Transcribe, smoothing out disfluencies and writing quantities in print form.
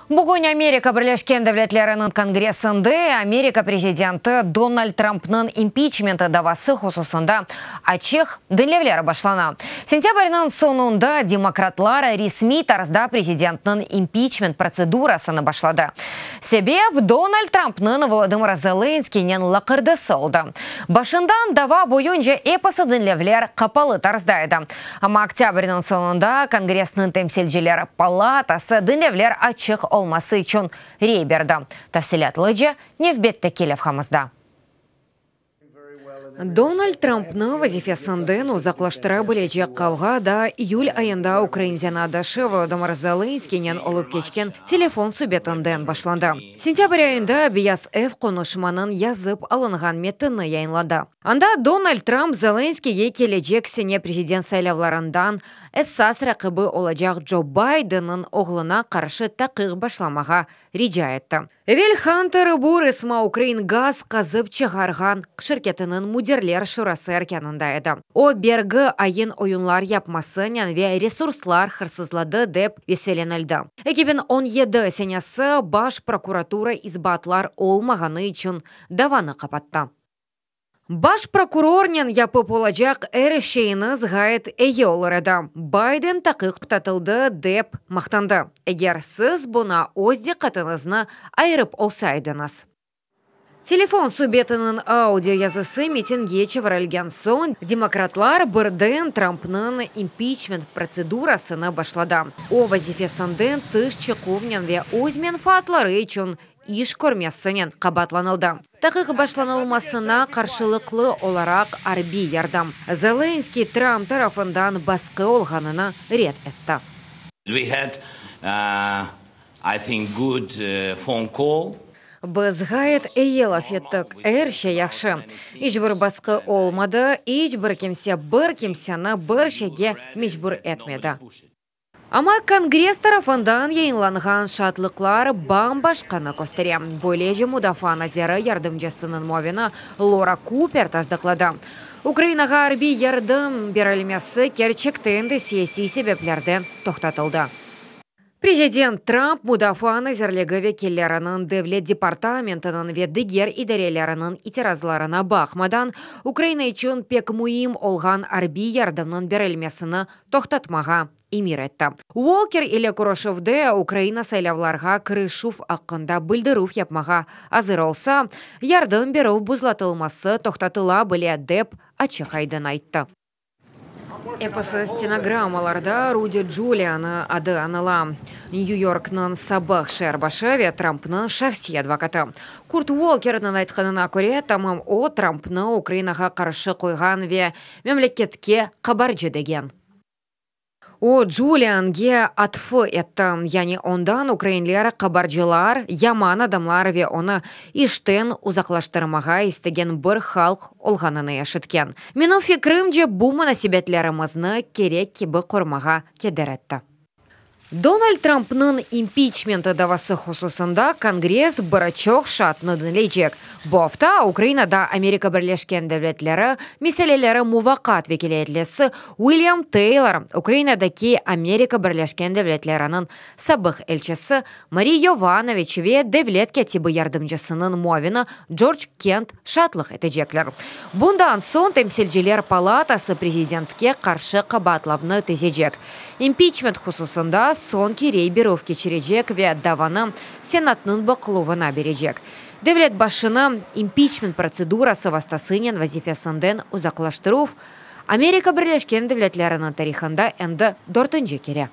Bugün Amerika Birleşken Devletleriniñ Kongressinde Amerika prezidenti Donald Trampnıñ impiçmenti davası hususında açıq diñlevler başlana. Sentâbrniñ soñunda demokratlar resmiy tarzda prezidentniñ impiçment protsedurasını başladı. Sebep, Donald Trampnıñ Volodımır Zelenskiynen laqırdısı oldı. Başından dava boyunca episi diñlevler qapalı tarzda edi. Amma oktâbrniñ soñunda Kongressniñ Temsilciler palatası diñlevler açıq olması içün rey berdi. Tafsilâtlıca nevbetteki levhamızda. Donald Trampnı vazifesinden uzaqlaştıra bilecek qavğa daa iyül ayında ukrain zenaatdaşı Volodımır Zelenskiynen olıp keçken telefon subetinden başlandı. Sentâbr ayında Beyaz Ev qonuşmanıñ yazıp alınğan metinni yayınladı. Anda Donald Tramp Zelenskiyge kelecek sene prezident saylavlarından esas raqibi olacaq Co Baydenniñ oğluna qarşı taqiq başlamağa rica etti. Evel Hanter Burisma ukrain gaz qazıp çıqarğan şirketiniñ müdirler şurası erkânında edi. O, bergi ayın-oyunlar yapmasınen ve resurslar hırsızladı dep vesiqalenildi. 2017 senesi Baş prokuratura isbatlar olmağanı içün davanı qapattı. Baş prokurornen yapıp olacaq er şeyiñiz ğayet eyi olur edi. Bayden taqiq toqtatıldı, dep maqtandı. Eger siz buña öz diqqatıñıznı ayırıp olsa ediñiz. Telefon subetiniñ audio yazısı metinge çevirilgen soñ, demokratlar birden Trampnıñ impiçment protsedurasını başladı. O, vazifesinden tış çıquvnen ve öz menfaatları içün iş körmesinen qabaatlanıldı. Taqiq başlanılmasına qarşılıqlı olaraq arbiy yardım. Zelenskiy Tramp tarafından basqı olğanını red etti. We had, I think, good phone call. Biz ğayet eyi laf ettik, er şey yahşı. İç bir basqı olmadı, iç bir kimse bir kimseni bir şeyge mecbur etmedi. Amma Kongress tarafından yayınlanğan şaatlıqlar bam-başqanı köstere. Böylece mudafaa naziri yardımcısınıñ muavini Lora Kuper tasdıqladı, Ukrainağa arbiy yardım berilmesi kerçekten de siyasiy sebeplerden toqtatıldı. Prezident Tramp Mudafaa nazirligi vekilleriniñ, Devlet departamentiniñ ve diger idareleriniñ itirazlarına baqmadan, Ukraina içün pek müim olğan arbiy yardımnıñ berilmesini toqtatmağa emir etti. Uolker ile körüşüvde Ukraina saylavlarğa kirişüv aqqında bildirüv yapmağa azır olsa, yardım berüv buzlatılması toqtatıla bile, dep açıq-aydın ayttı. Episi stenogrammalarda Rudi Culianı adı añıla, Nyü Yorknıñ sabıq şeer başı ve Trampnıñ şahsiy advokatı. Kurt Uolkerniñ aytqanına köre, tamam o, Trampnı Ukrainağa qarşı qoyğan ve memleketke qabarcı degen. O, Culiange atfı etti, yani ondan ukrainler qabarcılar, yaman adamlar ve onı işten uzaqlaştırmağa istegen bir halq olğanını eşitken. Menim fikrimce, bu munasebetlerimizni kerek kibi qurmağa keder etti. Donald Trampnıñ impiçmenti davası hususında Kongress bir çoq şaatnı diñleycek. Bu afta Ukrainada Amerika Birleşken Devletleri meseleleri muvaqqat vekilâyetlisi Uilyam Teylor, Ukrainadaki Amerika Birleşken Devletleriniñ sabıq elçisi Mari Yovanoviç ve devlet kâtibi yardımcısınıñ muavini Corc Kent şaatlıq etecekler. Bundan soñ Temsilciler palatası prezidentke qarşı qabaatlavnı tizecek, impiçment hususında soñki rey berüv keçirecek ve davanı Senatnıñ baqıluvına berecek. Devlet başını impiçment protsedurası vastasınen vazifesinden uzaqlaştıruv, Amerika Birleşken Devletleriniñ tarihında endi dörtünci kere.